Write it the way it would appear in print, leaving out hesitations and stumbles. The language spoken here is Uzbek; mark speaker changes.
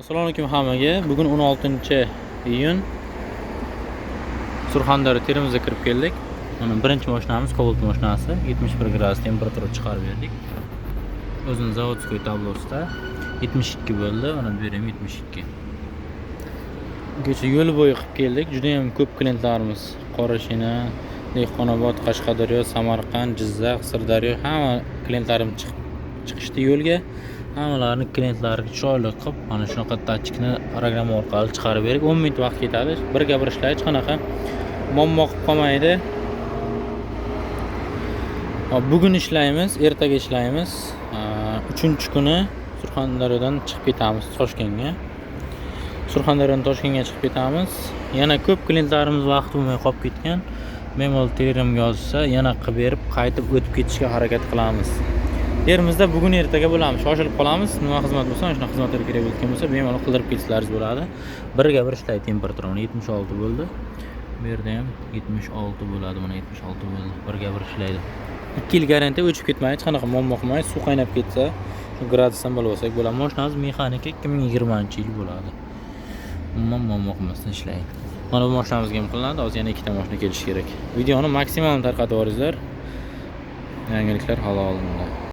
Speaker 1: Assalomu alaykum hammaga. Bugun 16-iyun. Surxondaryo, Termizga kirib keldik. Mana birinchi mashinamiz Cobalt mashinasi, 71 gradus temperatura chiqarib berdik. O'zini заводской tablosida 72 bo'ldi. Mana bu yer ham 72. Kecha yo'l bo'yi qilib keldik. Juda ham ko'p klientlarimiz Qorashina, Dehqonobod, Qashqadaryo, Samarqand, Jizzax, Sirdaryo, hamma klientlarimiz chiqib chiqishdi yo'lga. Hammalarini klientlariga chiroyli qilib, mana shunaqa datchikni programma orqali chiqarib berdik. 10 minut vaqt ketadi. Birga bir ishlaydi, hech qanaqa muammo qilib qolmaydi. Hop, bugun ishlaymiz, ertaga ishlaymiz. Uchinchi kuni Surxondaryodan chiqib ketamiz Toshkentga. Surxondaryodan Toshkentga chiqib ketamiz. Yana ko'p klientlarimiz vaqt bo'lmay qolib ketgan. Bemalol Telegramga yozsa, yana qilib berib, qaytib o'tib ketishga harakat qilamiz. Termizda bugun, ertaga bo'lamiz. Shoshilib qolamiz. Nima xizmat bo'lsa, mana shunaqa xizmatlar kerak bo'lgan bo'lsa, bemalol qildirib ketsalaringiz bo'ladi. Birga bir ishlaydi temperatura. Mana 76 bo'ldi. Bu yerda ham 76 bo'ladi. Mana 76 bo'ldi. Birga bir ishlaydi. 2 yil garantiya, o'chib ketmaydi, hech qanaqa muammo qilmaydi. Suv qaynab ketsa, shu gradusdan bilib olsak bo'ladi. Mashinamiz mexanika, 2020-yil bo'ladi. Umuman muammo qilmasdan ishlaydi. Mana bu mashinamizga ham qilinadi. Hozir yana ikkita mashina kelishi kerak. Videoni maksimal tarqatib yuboringlar. Yangiliklar hali oldinda.